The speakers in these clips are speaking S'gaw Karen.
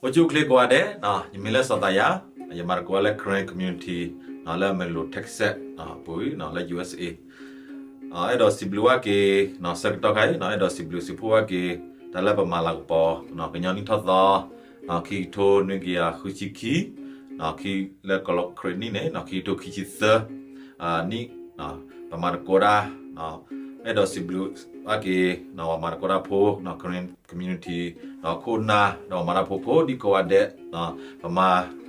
အိၣ်ဆူၣ်အိၣ်ချ့ကိးဂၤဒဲး, ယမံၤလၢစီၤသးယၤ, ယမၤသကိးလၢ Karen Community လၢ Amarillo Texas အပူၤလၢ ယူၢ်အ့ၣ်အ့ၣ်. အဲၣ်ဒိးစံးဘျုးဘၣ်က့ၤ ဆၢကတီၢ်ခါအံၤ အဲၣ်ဒိးစံးဘျုးစံးဖှိၣ်ဘၣ်က့ၤ တၢ်လၢပမၤလၤကပီၤ ကညီနံၣ်ထီၣ်သီ ခံကထိနွံကယၤဃုဆံခံ လၢကီၢ်လီၢ်ခရံာ်နံၣ်န့ၣ် ခံကထိခံဆံသၢနံၣ် ပမၤသကိးတၢ် အဲၣ်ဒိးစံးဘျုးဘၣ်က့ၤ ပှၤမၤသကိးတၢ်ဖိ Karen Community ဒီးခိၣ်နၢ် ဒီးပှၤမၤတၢ်ဖိကိးဒံကိးဂၤဒဲး ပမၤ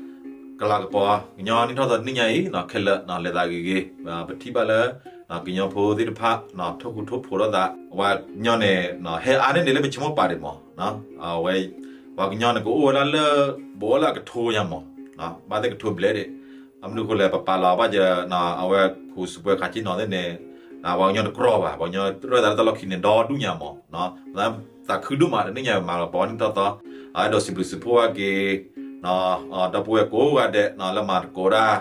ကလၤကပီၤ ကညီနံၣ်ထီၣ်သီတနံၣ်ညါအံၤ ခဲလၢာ်လဲၤသးဂ့ၤဂ့ၤ, ပထံၣ်ဘၣ်လၢ ကညီဖိသ့ၣ်တဖၣ် ထိၣ်ဃူထိၣ်ဖိးထီၣ်သး ပှၤကညီန့ၣ် ဟဲအါန့ၢ်ဒံးလၢပဆိကမိၣ်ပာ်ဒံးမး, အဝဲ ပှၤကညီန့ၣ် ကအိၣ်ဝဲဒၣ်လၢ ဘိးလၢအကထိညါမး, ဘၣ်သ့ၣ်ကထိဘျဲၣ်ဒံး, အမနုၤအဃိလဲၣ် ပပာ်လီၤဘၣ်ယ အဝဲခူစပှဲၤခးဆ့နီၤသ့ၣ်န့ၣ် ပှၤကညီတကြီဘၣ်, ပှၤကညီရၢၢ်သးလၢတၢ်လီၢ်ခံန့ၣ် ဒီဒူၣ်ညါမး, သးခုဒိၣ်မးတနံၣ်ညါမၤလီၤပီနံၣ်ထီၣ်သီ, အဲၣ်ဒိးစံးဘျုးစံးဖှိၣ်ဘၣ်က့ၤ ဒီပုၢ်ဝဲၢ်ကိးဂၤဒဲး လၢမၤသကိးတၢ်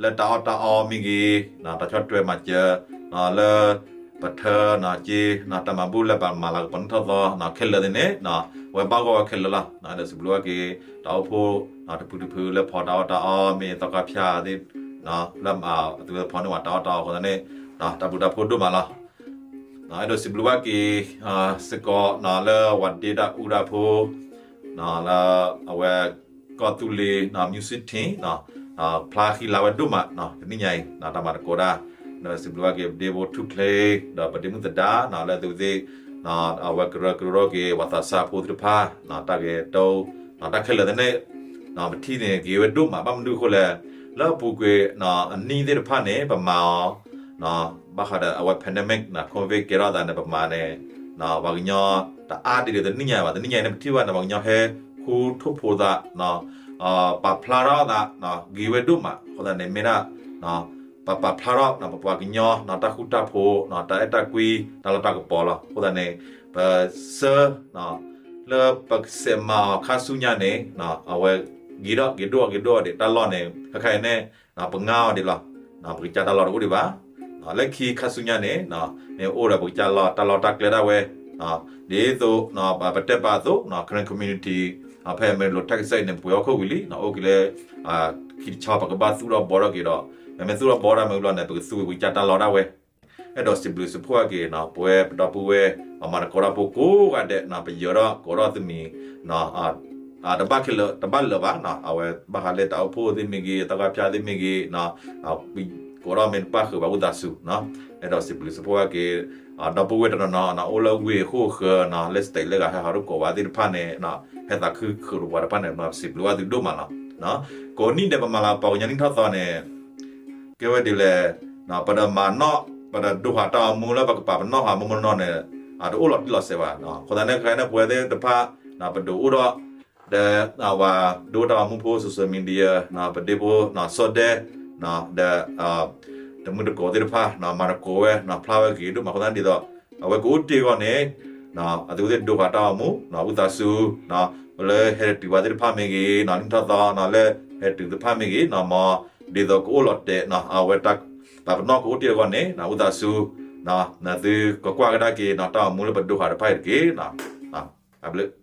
လၢတၢ်အီၣ်တၢ်အီမ့ၢ်ဂ့ၤ, တၢ်ဆီၣ်ထွဲမၤစၢၤ လၢ ပထၢက့ၤ တၢ်မၤဘူၣ်လၢပမၤလၤကပီၤနံၣ်ထီၣ်သီ ခဲလၢာ်သ့ၣ်န့ၣ် ဝဲဘၣ်ဂီၢ်ဝဲခဲလၢာ်လီၤ. အဲၣ်ဒိးစံးဘျုးဘၣ်က့ၤ တၢ်အိၣ်ဖှိၣ် တဖုတဖုလၢဖီတၢ်အီၣ်တၢ်အီ မ့ၢ်သီခါဖၠၣ်သ့ၣ် လၢအသုဝဲဖီန့ၢ်ဝဲတၢ်အီၣ်တၢ်အီအဃိသတးန့ၣ် တၢ်ဘျုးတၢ်ဖှိၣ်ဒိၣ်မးလီၤ. အဲၣ်ဒိးစံးဘျုးဘၣ်က့ၤ စ့ၢ်ကီး လၢပှၤဒ့တၢ်အူတၢ်ဖိ လၢအဝဲ ကီၢ်သူလ့ၤ music team ဖျါဃံလၤဝဲဒိၣ်မး တနံၣ်ညါအံၤ တၢ်မၤသကိးတၢ် ဒီးစံးဘျုးဘၣ်က့ၤပဒ့ဖိထူၣ်ချ့ ဒီးပဒ့မုၣ်သဒါ လၢသုဝဲသ့ၣ် အဝဲကရၢကရိထီၣ်က့ၤ ပှၤသးစၢ်ဖိသ့ၣ်တဖၣ် တၢ်ဂဲၤတိ တၢ်ခဲလၢာ်သ့ၣ်န့ၣ် ပထံၣ်န့ၣ်ဂ့ၤဝဲဒိၣ်မး ဘၣ်မနုၤအဃိလဲၣ် လၢအပူၤကွံာ် အနံၣ်သ့ၣ်တဖၣ်န့ၣ် ပမၤအီၤ ဘၣ်ဃးဒီးအဝဲ pandemic န့ၣ် COVID ကဲထီၣ်သးန့ၣ် ပမၤန့ၣ် ပှၤကညီတအါဒ်ဒီးတနံၣ်ညါဘၣ်. တနံၣ်ညါအံၤန့ၣ် ပထံၣ်ဘၣ်န့ၣ် ပှၤကညီဟဲဃူထိၣ်ဖိးသး ပာ်ဖျါထီၣ်သး ဂ့ၤဝဲဒိၣ်မး အဃိသတးန့ၣ် မ့ၢ်ဒၣ် ပပာ်ဖျါထီၣ် ပပှၤကညီ တၢ်ဃူတၢ်ဖိး တၢ်အဲၣ်တၢ်ကွံ တၢ်လီၢ်တၢ်ကပီၤလီၤ. အဃိသတးန့ၣ် ပဆၢ လၢပကစဲးမၤအီၤခါဆူညါန့ၣ် အဝဲ ဂ့ၤထီၣ်ဂ့ၤဒိၣ်ဂ့ၤဒိၣ်ဒံး တၢ်လီၢ်န့ၣ် ခဲခါအံၤန့ၣ် ပငါအီၤဒံးလီၤ. ပကစၢ်တၢ်လီၢ်တအိၣ်ဒံးဘၣ်. လၢခံခါဆူညါန့ၣ် မ့ၢ်အိၣ်ဒီးပကစၢ်လီၢ် တၢ်လီၢ်တၢ်ကျဲဒၣ်ဝဲ ဒ်သိး ပတဲပာ်အသိး Karen community ဖဲ Amarillo Texas အံၤန့ၣ် ပှဲၤဟီၣ်ခိၣ်ဝံၤလံ အိၣ်က့ၤလၢ ခံတဆီ ပကဘၣ်သူၣ်ထီၣ်ဘှီထီၣ်က့ၤဒီး ပမ့ၢ်သူၣ်ထီၣ်ဘှီထီၣ်မ့ၢ်ဘျီန့ၣ် ပကသူဝဲပကစၢ်တၢ်လီၢ်ဒၣ်ဝဲ အဲၣ်ဒိးစံးဘျုးစံးဖှိၣ်က့ၤ ပဝဲပဒီပုၢ်ဝဲၢ် ပှၤမၤသကိးတၢ်ဖိကိးဂၤဒဲး ပယၢၤထီၣ်ကိးထီၣ်သုမံၤ တဘၣ်ခဲလၢာ် တဘၣ်လၢာ်ဘၣ် အဝဲဘၣ်ဃးလၢတၢ်အိၣ်ဖှိၣ်သ့ၣ်မ့ၢ်ဂ့ၤ သီခါဖၠၣ်သ့ၣ်မ့ၢ်ဂ့ၤ ကိးထီၣ်မ့ၢ်တပၣ်ဃုာ်ဘၣ် ဝံသးစူၤ အဲၣ်ဒိးစံးဘျုးစံးဖှိၣ်က့ၤ ဒီပုၢ်ဝဲၢ်တနီၤနီၤ အိၣ်လၢဝ့ၢ်ဃိၣ်ဃၢၤ လၢ state လၢဂၤဟဲဟးထီၣ်ကိးဝဲသ့ၣ်တဖၣ်န့ၣ် ဟဲသးခုဃုာ်ဒီးပှၤတဖၣ်န့ၣ် ပစံးဘျုးဘၣ်သုဒိၣ်မးလီၤ. ကိးနံၣ်ဒဲးပမၤလၤကပီၤကညီနံၣ်ထီၣ်သီန့ၣ် ကဲဝဲဒ်လဲၣ် ပတမၤနီၣ် ပတဒိဟးတၢ်အိၣ်မူလၢပကပာ်ပနီၣ်ဟးမူမနီၣ်န့ၣ် တအိၣ်လီၤတံၢ်လီၤဆဲးဘၣ်. အဃိသတးန့ၣ် ခဲအံၤန့ၣ် ပဝဲသ့ၣ်တဖၣ် ပဒုးအိၣ်ထီၣ် ဒီး ပှၤဒိတၢ်အိၣ်မူဖိ social media ပဒ့ဖိ စီၤဒဲ ဒီး တမုၢ်တကိးသ့ၣ်တဖၣ် မၤသကိးဝဲ ဖျါဝဲဂ့ၤဒိၣ်မး အဃိသတးဒ်သိး အဝဲကအိၣ်တ့ၢ်အဂီၢ်န့ၣ် အသုဝဲသ့ၣ်ဒိဟးတၢ်အိၣ်မူ ဝံသးစူၤ လၢဟဲတတုၤဘၣ်သ့ၣ်တဖၣ်မ့ၢ်ဂ့ၤ နံၣ်ထီၣ်သီ လၢဟဲတတုၤသ့ၣ်တဖၣ်မ့ၢ်ဂ့ၤ မ်ဒ်သိးကအိၣ်လီၤတဲာ် အဝဲတၢ်ပာ်ပနီၣ်ကအိၣ်တ့ၢ်အဂီၢ်န့ၣ် ဝံသးစူၤ သုကကွၢ်ကဒါက့ၤ တၢ်အိၣ်မူလၢပဒိဟးတဖၣ်အံၤတက့ၢ်. အဘျုး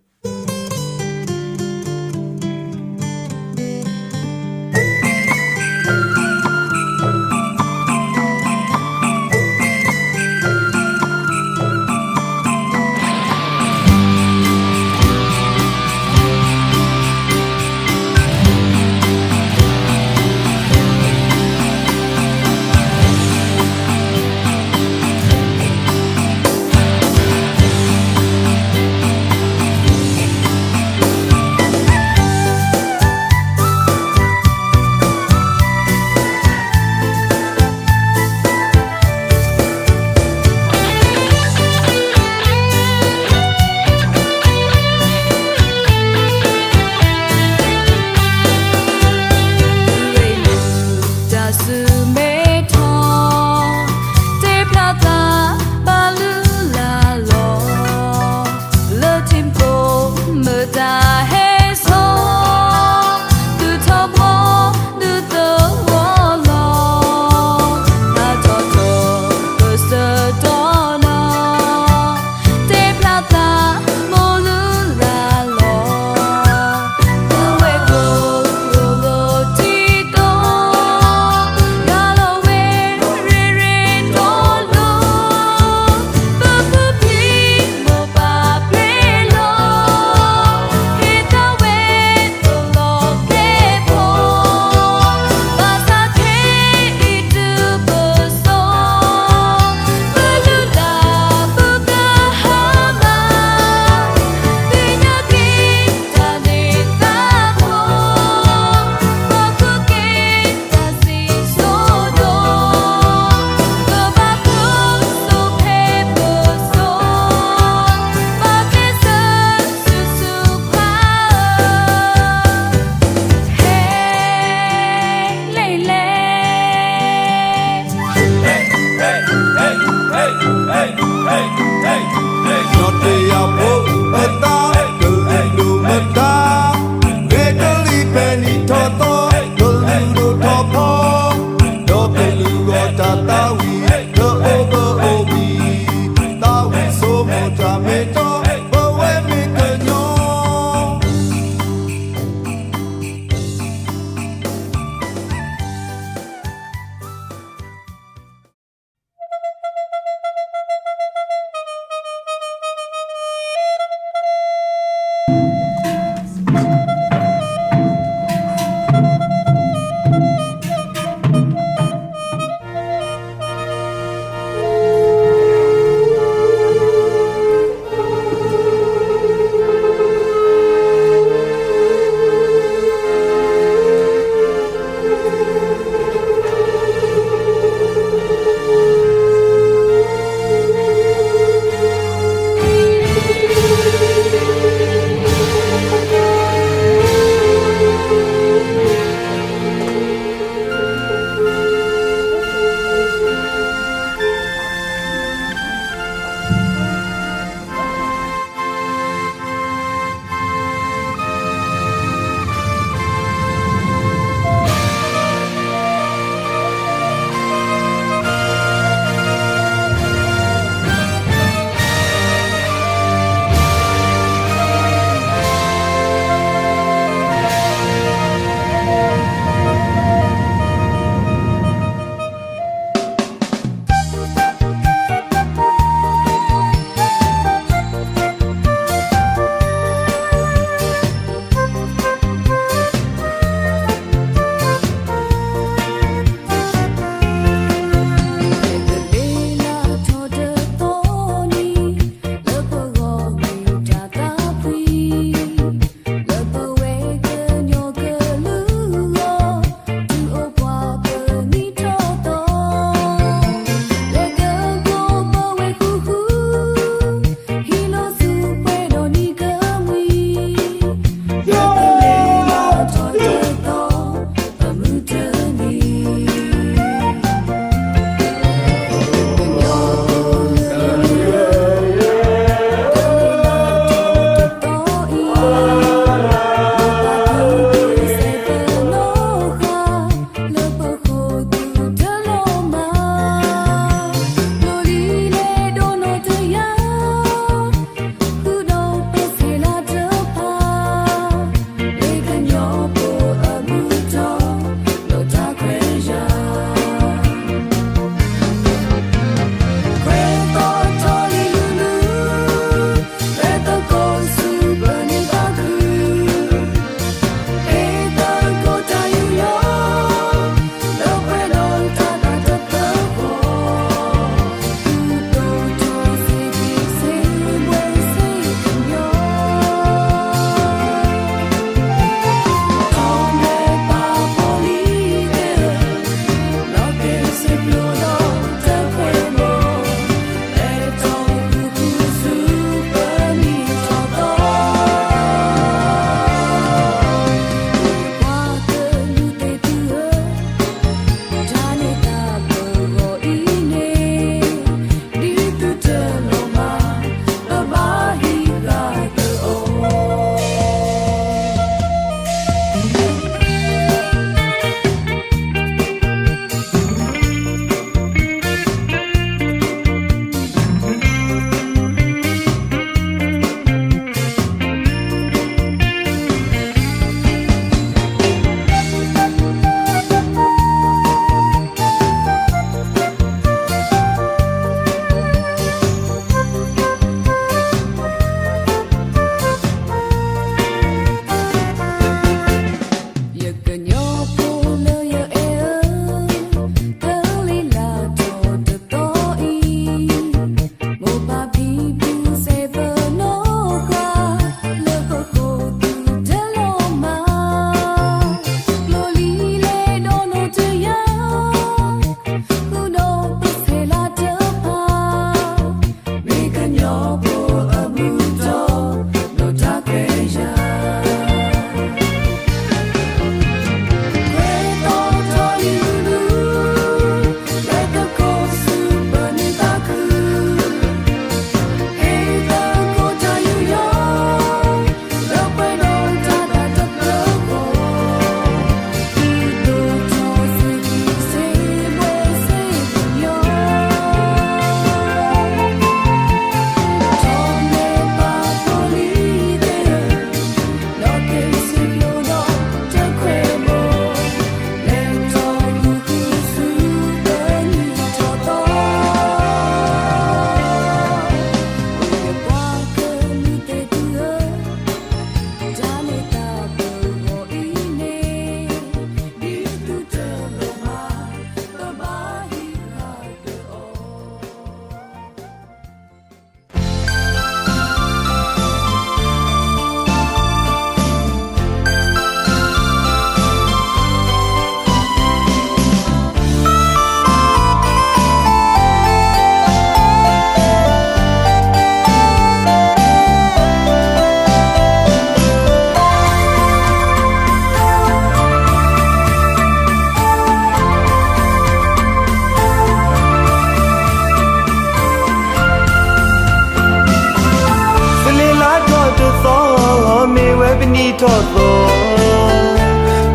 နံၣ်ထီၣ်သီ,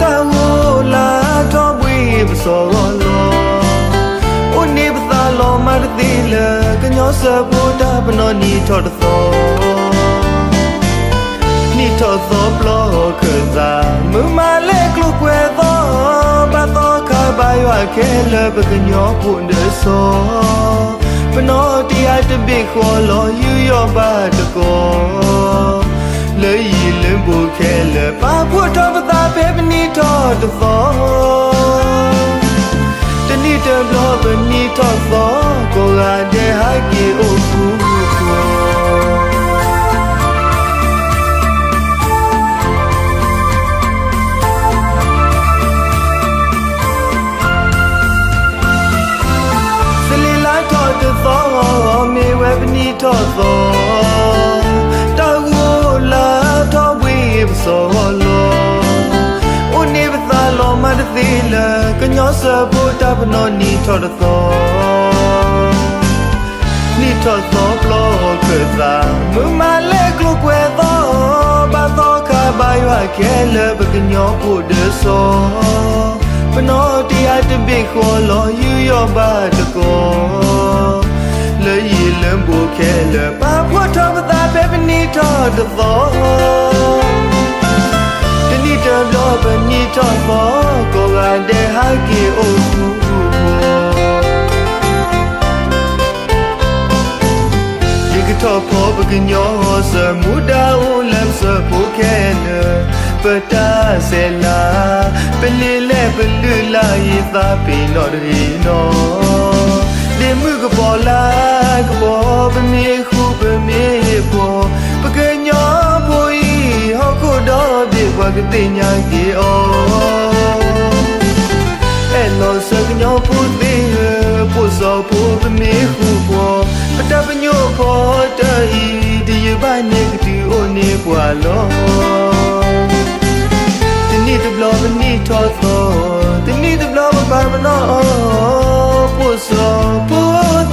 တၢ်ဂိၢ်လၢထီၣ်ဘှံးပစီၤဂီၤလီၤ, အိၣ်န့ၢ်ပသးလီၤမၢ်တသ့လၢ ကညီစၢဖှိၣ်တၢ်ပနီၣ်နံၣ်ထီၣ်တသီ, နံၣ်ထီၣ်သီပျီခၢၣ်သး, မုၢ်မၤလဲၤကျိၤကွဲၤသီ, ဘၣ်သီခါဘၣ်ယွၤခဲလၢာ် ပကညီဖိဒၢစီၤ, ပနီၣ်တယၢ်တဘ့ၣ်ဃီလီၤ ယူးယီၣ်ဘၣ်တကီၢ် လၢယံၤလၢဘူးခဲလၢာ် ပာ်ဖှိၣ်ထီၣ်ပသးဖဲပနံၣ်ထီၣ်တသီ, တနံၣ်တဘျီပနံၣ်ထီၣ်သီ, ကိးဂၤဒဲးဟဲက့ၤအိၣ်ဃူဃီ သလ့ၤလါထီၣ်တသီ, မ့ၢ်ဝဲပနံၣ်ထီၣ်သီ, တၢ်ဂိၢ်လၢထီၣ်ဘှံးပစီၤဂီၤလီၤ, အိၣ်န့ၢ်ပသးလီၤမၢ်တသ့လၢ ကညီစၢဖှိၣ်တၢ်ပနီၣ်နံၣ်ထီၣ်တသီ နံၣ်ထီၣ်သီပျီခၢၣ်သး, မုၢ်မၤလဲၤကျိၤကွဲၤသီ, ဘၣ်သီခါဘၣ်ယွၤခဲလၢာ် ပကညီဖိဒၢစီၤ, ပနီၣ်တယၢ်တဘ့ၣ်ဃီလီၤ ယူးယီၣ်ဘၣ်တကီၢ်, လၢယံၤလၢဘူးခဲလၢာ် ပာ်ဖှိၣ်ထီၣ်ပသးဖဲပနံၣ်ထီၣ်တသီ, တနံၣ်တဘျီပနံၣ်ထီၣ်သီ, ကိးဂၤဒဲးဟဲက့ၤအိၣ်ဃူဃီ ယကထီၣ်ဖီပကညီစၢၤ မူဒါအိၣ်လၢပစၢဖှိၣ်ခဲလၢာ်, ပတၢ်ဆဲးလၤ, ပလ့ၤလဲၣ်ပလုၢ်လၢ် ယသးပ့ၤနီၣ်တဂ့ၤနီၣ်, ဒ့မုၣ်ကပီၤလၢကပီၤ ပမ့ၢ်ဃူပမ့ၢ်ဖိး, ပကညီဖိအံၤ ဟီၣ်ခိၣ်ဒီဘ့ၣ်ပှၤကသ့ၣ်ညါက့ၤအီၤ အဲၣ်လီၤစၢၤကညီဖိသ့ၣ်ဧၢ, ပိာ်စီၤဖိပမ့ၢ်ဃူဖိး, ပတၢ်ပညိၣ်ဖီတၢၢ်အံၤ တယုၢ်ဘၣ်န့ၣ်ကတုၤအိၣ်န့ၢ်ပှၤလီၤ. တနံၣ်တဘျီပနံၣ်ထီၣ်သီ, တနံၣ်တဘျီပပာ်ပနီၣ်အီၤ, ပိာ်စီၤဖိသ့ၣ်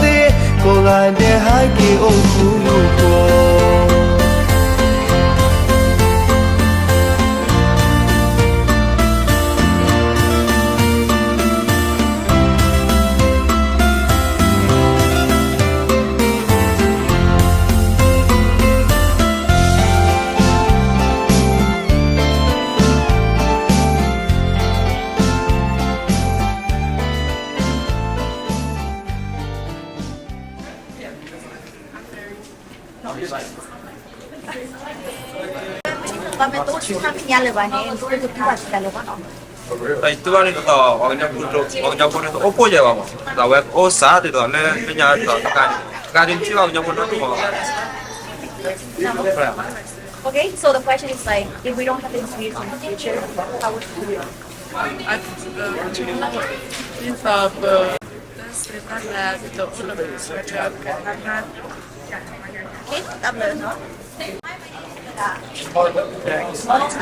ကိးဂၤဒဲးဟဲက့ၤအိၣ်ဃူဃီ တၢ်မ့ၢ်တအိၣ်ဆူၣ်ခါမ့ၢ်ညါလၢၤဘၣ်န့ၣ် နကတူၢ်ဘၣ်စံးတၢ်လၢၤဘၣ်နီၤ. တၢ်အံၤတူၢ်ဘၣ်န့ၣ်တသီ, ပှၤကညီဖိတအိၣ်ဖှိၣ်ယဲၢ်ဘၣ်မး, ဒီးအဝဲအိၣ်စးဒ်သိးလၢမဲာ်ညါတသီတကးန့ၣ်, တကးဒ်ထံၣ်ဘၣ်ပှၤကညီဖိတအိၣ်ဖှိၣ်ဘၣ်. Okay, so the question is like, if we don't have this music in the future, how would we feel? I, uh, it's, uh, the, the, the, the, Okay, တၢ်ဘျုးနီၤ. Well,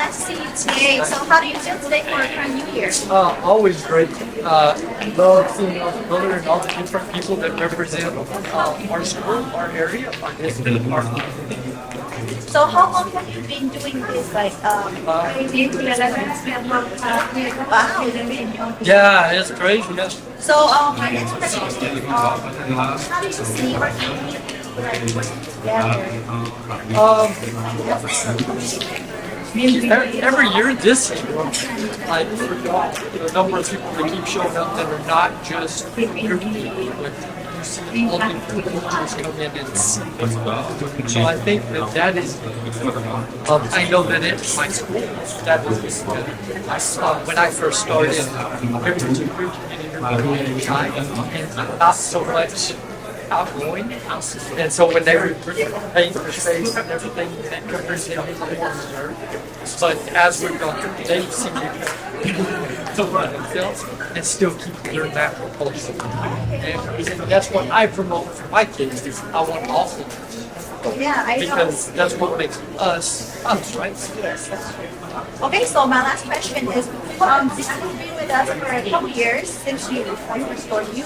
nice to see you today. So how do you feel today for Karen New Year? Uh, always great. Uh, love seeing all the color and all the different people that represent, uh, our school, our area, our district, our community. So how long have you been doing this, like, um, wow. Yeah, it's crazy. Yes. So, um, my next question is, um, how do you see or how do you feel like working together? Um, e-, every year this year, I forgot the number of people that keep showing up that are not just your community, but you see all the different cultures come in and see what's going on. So I think that that is, um, I know that at my school, that was, uh, I saw when I first started, everything was a group and not so much outgoing. And so when they were painting their face and everything, that covers them more. But as we've gone through, they seem to run themselves and still keep their natural culture. And that's what I promote for my kids. I want all of us. Yeah, I know. Because that's what makes us us, right? Yes, that's true. Okay, so my last question is, um, since you've been with us for a couple years, since you, uh, you, uh, you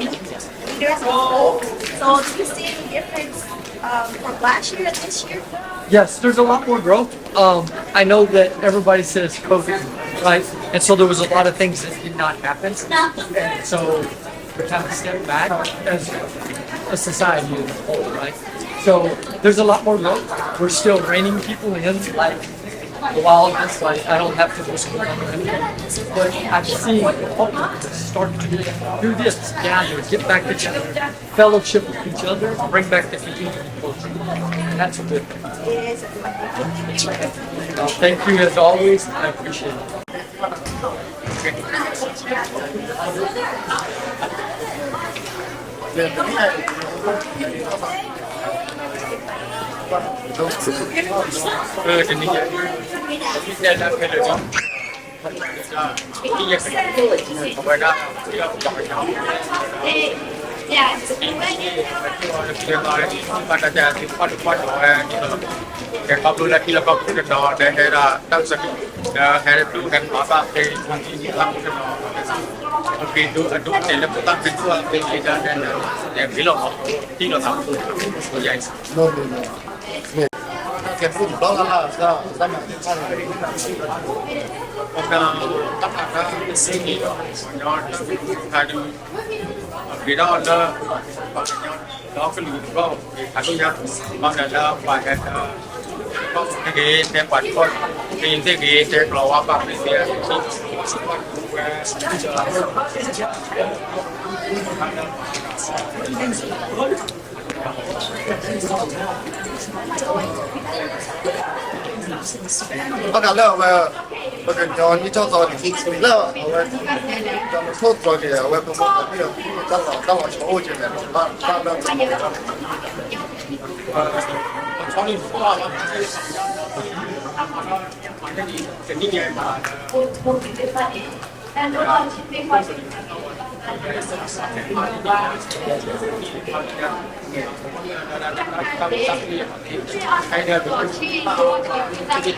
leaders in school, so do you see any difference, um, from last year to this year? Yes, there's a lot more growth. Um, I know that everybody says COVID, right? And so there was a lot of things that did not happen. And so we kind of step back as a society as a whole, right? So there's a lot more growth. We're still reining people in, like, a while ago, like, I don't have to go school. But I've seen all people start to do this, gather, get back together, fellowship with each other, bring back the community culture. And that's a good thing. Uh, thank you as always. I appreciate it.ဘၣ်ဃးလၢအဝဲ ပကညီနံၣ်ထီၣ်သီန့ၣ် လၢအဝဲ တၢ်လီၢ်ထိၣ်သတြီၤက့ၤ အဝဲပမိၢ်ပပၢ် တၢ်လီၢ်တၢ်လီၢ်ဆိကမိၣ်က့ၤန့ၣ် ဘၣ်ဘၣ်လၢ အဝဲဒၣ်သံကွၢ်ထွဲဝဲဒ်န့ၣ် ဘၣ်ဃးဒီး ဘၣ်နီၤ သ့ၣ်တဖၣ်န့ၣ် န့ၣ်လီၤ တၢ်ခါန့ၣ် ယဆိကမိၣ် ပှၤတူၢ်ဘၣ်တဂၤတဂၤ ဘၣ်သ့ၣ် တဲကျၢၤဘၣ် အဝဲ ဖီလာ်ဖုန့ၣ်လီၤ ဒ်သိးမၤတၢ်ယါအံၤ ပကတဲလီၤ တဲမံၤပတဲသ့လီၤ ယဖုနီၤ ယမ့ၢ်မ့ၢ်ဝဲ ထွံၣ်စီၣ်ဝံစ့ၣ်နီၤ ယအိၣ်ဒီး ထဲကစဲအမဲာ်ဒ်သိး အဒၢးဝဲစ့ၢ်ကီး တနံၤညါအံၤ အ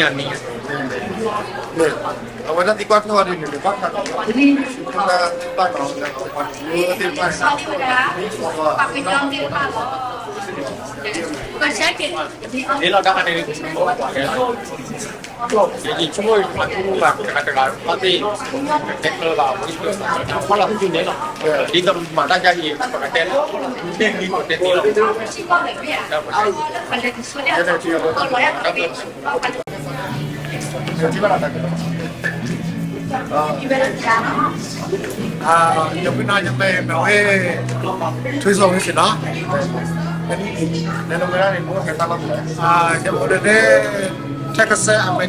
ဝဲလဲၤလဲၤထီၣ်ဘၣ်ဃးဒီး ပှၤကညီ ပပာ်လၤကပီၤဝဲဒၣ် ပနံၣ်ထီၣ်သီအံၤ တဲတဂၤ တၢ်ထံၣ်သံကွၢ်ထံန့ၣ်မး တၢ်သီဒ်လဲၣ် တနံၤအံၤ ယကဲပှၤ ယကဲ ယနါစိၤနီၤ နလဲၤ ထဲကစဲဖဲလ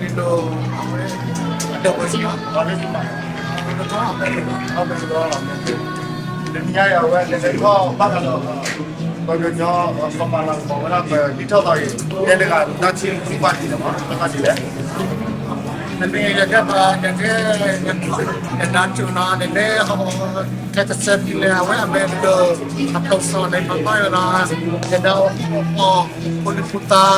ဲၣ် အဝဲအမဲာ်ဒ်သိး အတိၢ်စီၣ်န့ၣ် ပှၤဘၣ်ယိၣ်နီၤ ယဒၣ်အီၣ် ဖိလံၤဖိသၣ် အ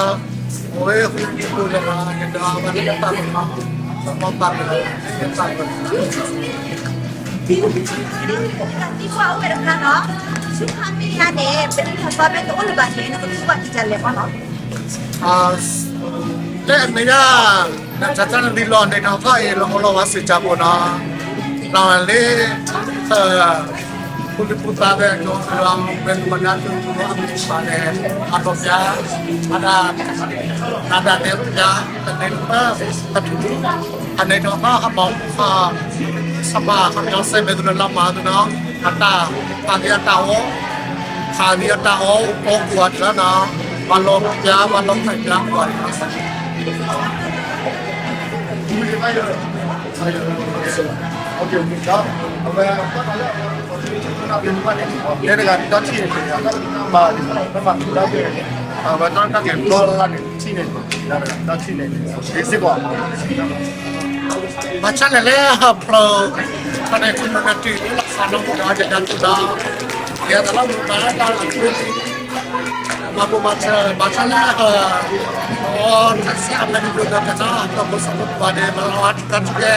ဝဲဃုာ်ဖိလၢ ယဒၣ်အဝဲလၢတၢ်လီၢ် တၢ်လီၢ်တၢ်လီၢ် တၢ်လီၢ် သံကွၢ်အိၣ်ဝဲတခါနီၤ ဆူခါမ့ၢ်ယါန့ၣ် ပနံၣ်ထီၣ်သီဖဲတအိၣ်လၢၤဘၣ်န့ၣ် နကသူၣ်ဘၣ်ကစၢ်လဲၣ်မးနီၤ လၢအမဲာ်ညါ နတၢ်တၢ်နလံၤလီၤ နံၣ်ထီၣ်သီအံၤ လီၤအိၣ်လီၤဝဲစ့ၢ်ကီးဖိနီၤ လီၤလံ ဖိလံၤဖိသၣ်ဖဲကီၢ် ဝဲမနုၤသုးဖိအမုၢ်ဆါန့ၣ် အလီၤပျါ အတၢ် နဒၣ်နဲၣ်ပျါ တန့ၢ်တပၢၢ် တထူၣ် အန့ၣ်ဒီးဘၣ်ဟးမၤ ဟး ဟးမၤ ဟးမၤစဲမဲာ်သူၣ်လၢလၢမၤသူၣ်နီၤ အတၢ် ဟးဂ့ၤအတၢ်အီၣ် ဟးဂ့ၤအတၢ်အီၣ် အီၣ်ကွၢ်တၢ်နီၤ ပှၤလီၤပျါ ပှၤလီၤဖဲးပျါကွၢ် တဲတဂၤတၢ်ထံၣ်န့ၣ် တၢ်မၤ တၢ်မၤ တၢ်ကဲ ဘျီလၢ်လၢ်န့ၣ် ထံၣ်န့ၣ် တၢ်ထံၣ်န့ၣ် စ့ၢ်ကီး ဘၣ်ဆၣ်န့ၣ်လၢဟးဖျိး ဖဲန့ၣ် community လၢခါနီၢ်မူဒီး ယဒၣ်တူၢ်ဒီး ယသးလီၤမူဘၣ်လၢတၢ်လီၢ် မၤဘူၣ်မၤဆၢ ဘၣ်ဆၣ်လၢ အီ တၢ်စံးအမဲာ်ဒ်သိးဒီး ကစၢ်အတၢ်မူစၢ်မူပှၤန့ၣ် မၤလီၤအါတၢ်တကဲ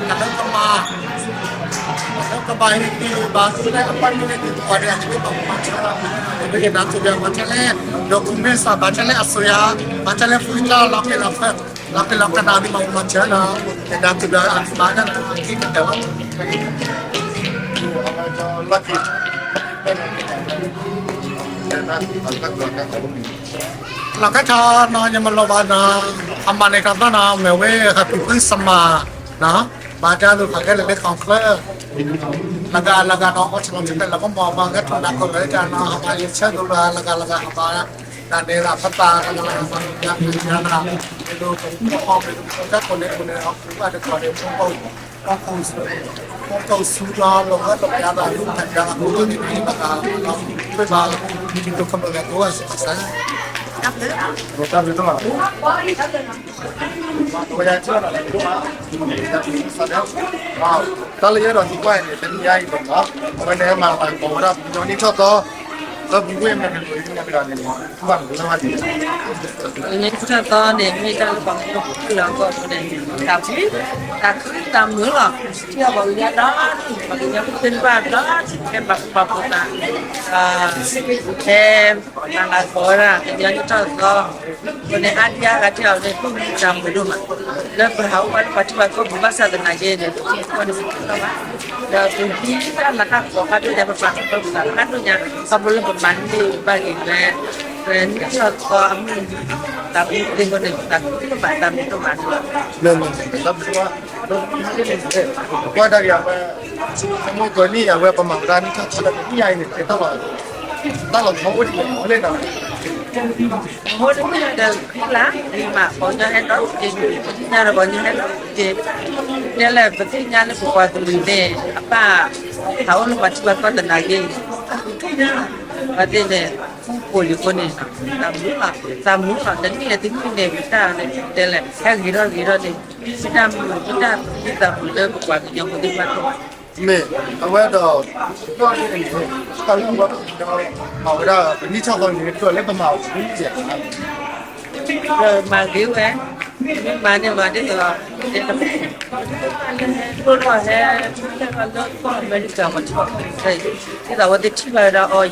အလၢကမၤ အလၢ ကဘၣ်ဟ့ၣ်က့ၤဘၣ်ဆူလၢအပၢ်မ့ၢ်လဲၤက့ၤပှၤဒီး အက့ၤဘၣ်မၤဆါလီၤ, ပက့ၤနၤသူၣ်ဘၣ်မၤဆါလဲၣ်, ဒီးကူမ့ၢ်စၢ်ဘၣ်ဆါလဲၣ်အစိၤယၤ, ဘၣ်ဆါလဲၣ်ဖုတၢ်လီၤက့ၤလီၤဖဲ, လီၤက့ၤလီၤကနၣ်ဒ်မၤမၤဆါလီၤ, ကနၤသူၣ်ဘၣ်အကဘၣ်ဒၣ်လီၤက့ၤကတၢၢ်လီၤ လီၤကဲထီၣ်နီၤ ယမၤလိဘၣ်နီၤ, အမၤန့ၢ်တၢ်သီနီၤ မ့ၢ်ဝဲဟးပူၤဖုစမၤနီၤ, ဘၣ်တၢ်လူၤဖးကဲလၢဘဲခီၣ်ချၢ, လၢဂၤလၢဂၤနီၤ အီၣ်ဆၣ်လီၤဆၢဖဲလၢကမီၤဘၣ် ဂဲၤထီၣ်နၤကီၢ်လၢတၢ်နီၤ ဟးမၤယဆၢဒိၣ်လၢလၢဂၤလၢဂၤဟးမၤ, တၢ်န့ၣ်လၢဖသးလၢလၢဂၤ မ့ၢ်ဒိၣ် မ့ၢ်ဒိၣ် တၢ်ကိးန့ၣ်ကိးန့ၣ် အီၣ်ကူဘၣ်တကိးန့ၣ် မ့ၢ် တၢ်လၢယအဲၣ်ဒိးသံကွၢ်အံၤန့ၣ် တနံၤညါအံၤလီၤ, အဝဲန့ၣ်မၤလၤကပီၤဝဲဒၣ် ပှၤကညီနံၣ်ထီၣ်သီ, လၢပူၤကွံာ်မ့ၢ်မ့ၢ်လီၤ နံၣ်ထီၣ်သီန့ၣ် မ့ၢ်တၢ်လၢပှၤကညီဖိလၢအဂီၢ်န့ၣ် တၢ်ဖု, တၢ်ခုတၢ်မုာ်လီၤ, ထံၣ်အီၤပှၤကညီဒီး ပှၤကညီဖိသ့ၣ်တဖၣ်ဒီး ဟဲဘၣ်ပှၤဖိသး, ဟဲမၤလၤကပီၤဝဲဒၣ် ကညီနံၣ်ထီၣ်သီ, အဃိန့ၣ် အါဒံအါဂၤထံၣ်အီၤန့ၣ် သူၣ်မံတၢ်မုာ်ဒိၣ်မး, လၢပဟးအိၣ်ဘၣ်လၢပှၤထံပှၤကီၢ်ပူၤဘၣ်ဆၣ်သနာ်က့န့ၣ် ပထံပကီၢ်န့ၣ်ပတသ့ၣ်ညါဘၣ်, ဒီးပမ့ၢ်တၢ်လၤတၢ်ကပီၤဖးဒိၣ်ညါ ပပာ်ကပီၤပသးဖးဒိၣ်ညါ ခီဖျိလၢပမၤန့ၢ်ဘၣ်က့ၤဝဲ ပနံၣ်ထီၣ်သီအမုၢ်နံၤ တၢ်မုၢ်သ့ၣ်အဃိန့ၣ် ပသးခုလၢဘၣ်တၢ်မုၢ်တမၤန့ၣ်လီၤ. ကွၢ်တၢ်ဂ့ၤအဝဲ မ့ၢ်ကီးနံၣ်အဝဲပမၤဝဲဒၣ်နံၣ်ထီၣ်သီလၢပနံၣ်ညါအံၤန့ၣ် တၢ်လီၤ, တၢ်လီၤထီအိၣ်ဒံးလီၤလဲၣ်နီၤ အဃိန့ၣ် တၢ်လၢ မ့ၢ်ပှၤကညီဟဲထီၣ်က့ၤ, ပသ့ၣ်ညါဒီးပှၤကညီဟဲထီၣ်က့ၤ, တဲလဲၣ် ပသ့ၣ်ညါလၢပပှၤကလုာ်န့ၣ် အဘၣ်ဟးအိၣ်လၢပှၤထံပှၤကီၢ်သနာ်က့, အဝဲသ့ၣ်န့ၣ် ဃူဖိးလံအဃိန့ၣ် သးမုာ်လီၤ, သးမုာ်လီၤ, တနံၣ်လၢတနံၣ်န့ၣ် ပတၢ်တဲလဲၣ် ဟဲဂ့ၤထီၣ်ဂ့ၤထီၣ်န့ၣ် မ့ၢ်တၢ်မုာ် မ့ၢ်တၢ်သးမုာ်လၢပပှၤကညီဖိသ့ၣ်တဖၣ် မ့ၢ်အဝဲဒီး တၢ်လၢပှၤကညီ မၤဝဲဒၣ်ပနံၣ်ထီၣ်သီန့ၣ် တၢ်လၢပမၤအီၤန့ၣ် မၤဂ့ၤဝဲ, မ့ၢ်မၤန့ၢ်မၤဒ်သိး ဒ်သိး ဟဲ လၢအမဲရကၤပှၤထံၣ်ဘၣ် ဒ်သိးအဝဲသ့ၣ်ထံၣ်ဘၣ်ဝဲဒၣ်အီၤ ယပှၤကလုာ်သ့ၣ်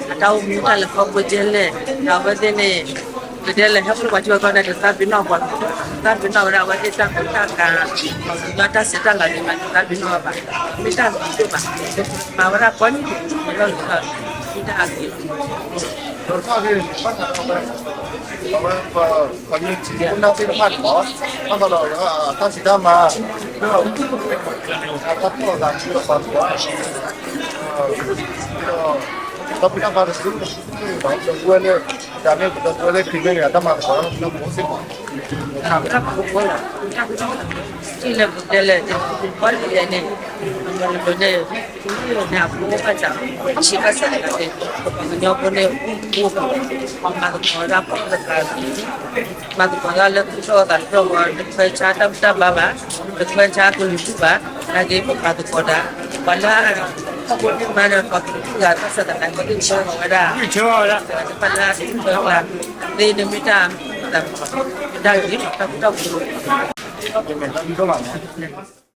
အတၢ်အိၣ်မူတၢ်လဲၤခီဖျိကဲလဲၣ်, ဒီးအဝဲသ့ၣ်န့ၣ် ကတဲလဲၣ် ဟဲအိၣ်လၢပှၤထံပှၤကီၢ်န့ၣ် တသးပ့ၤနီၣ်ပှၤ, သးပ့ၤနီၣ်ဝဲဒၣ်အဝဲသ့ၣ်တၢ်ကူတၢ်ကၤ, ပှၤကညီတၢ်ဆဲးတၢ်လၤန့ၣ် မၤတသးပ့ၤနီၣ်ဝဲဘၣ်, မ့ၢ်တၢ်ဂ့ၤဒိၣ်မး, မၤဝဲဒၣ်ကိးနံၣ်န့ၣ် မ့ၢ်လီၤလံဒီး မ့ၢ်တၢ်အဂ့ၤလီၤ. ဒီးတၢ်ဂ့ၢ်န့ၣ် ဘၣ်ဃးဒီး အဝဲ ပှၤမ့ၢ်ထံဖိကီၢ်ဖိသ့ၣ်တဖၣ်န့ၣ်လီၤ, ဘၣ်ဃးဒီးတၢ်ဖံးတၢ်မၤ တၢ်ဖီၣ်သးဆူအပှၤသ့ၣ်တဖၣ်, ဒီးပတၢ်ဖးတစု ဒီးပဝဲလၢ တၢ်မ့ၢ်ပဒီပုၢ်ဝဲၢ်လၢခရံာ်မ့ၢ်ဂ့ၤ တၢ်မၤသကိးဒီးပှၤစ့ၢ်ကီး, ထံၣ်လၢပတဲလဲၣ် ပှၤလၢလဲၣ်န့ၣ် ပမ့ၢ်န့ၣ် အဖိဘၣ်ဆၣ် ပှၤကညီဖိန့ၣ် အိၣ်မူ မၤသကိးတၢ်ဖိတဖၣ် မၤသကိးတၢ်လၢသူၣ်ထီၣ်သးထီၣ်ဝဲ တခွဲးဆါတၢ်ဘူၣ်တၢ်ဘါဘၣ်, တခွဲးဆါကလုာ်ဒူၣ်ဘၣ်, နာ်က့ပပာ်သကိးတၢ်, ပှၤလၢ မၤဒီးပှၤကလုာ်ဒူၣ်ဂၤ ဘၣ်ဆၣ်သနာ်က့ ကဆၢထီၣ်ဝဲဒၣ် ဆၢထီၣ်ဝဲဒၣ် သ့န့ၣ်မ့ၢ်တၢ် တၢ်ဂ့ၤလီၤ တၢ်ကူတၢ်ကၤ